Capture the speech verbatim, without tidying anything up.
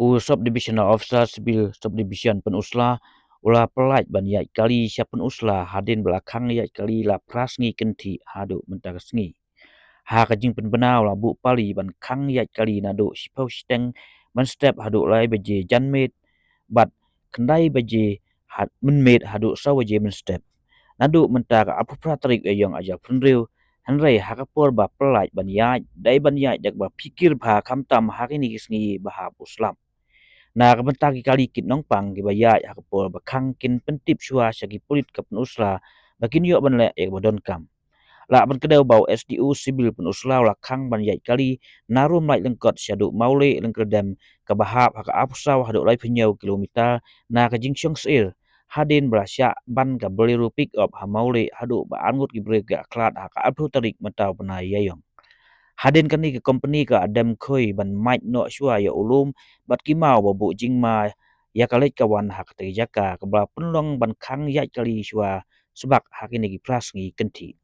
U Sub Divisional Officer Civil Sub Division Pynursla u la pyllait ban ïaid kali sha Pynursla hadien ba la khang ïaid kali la phra sngi kynthih haduh mynta ka sngi. Ha ka jingpynbna u la buh pali ban khang ïaid kali naduh shiphew shiteng mynstep haduh lai baje janmiet bad khyndai baje ha-, mynmiet haduh saw baje mynstep. Naduh mynta ka arphew phra tarik Ïaïong arhajar arphew hynriew, hynrei ha ka por ba pyllait ban ïaid, dei ban ïaid da kaba phikir bha khamtam ha kine ki sngi ba hap u slap. Na ka bynta ki kali kit nongpang kiba ïaid ha ka por ba khang kin pyntip shuwa sha ki pulit ka Pynursla ba kin ïoh ban leh ïa kaba donkam. Lah ban kdew ba u S D O Civil Pynursla u la khang ban ïaid kali na Rumlait Lyngkot shaduh Mawleh Lyngkyrdem kaba hap ha ka arphew saw haduh laiphew hynñiew kilometer na ka jingshong syier hadien ba la shah ban ka Bolero pickup ha Mawleh haduh ba arngut ki briew ki la khlad ha ka arphew tarik mynta u bnai Ïaïong. Hadien kane ka kompani ka la dem khoi ban mait noh shuwa ïa u lum bad ki maw ba buh jingma ïa ka leit ka wan ha kata ka jaka kaba la pynlong ban khang ïaid kali shuwa sbak ha kine ki phra sngi kynthih.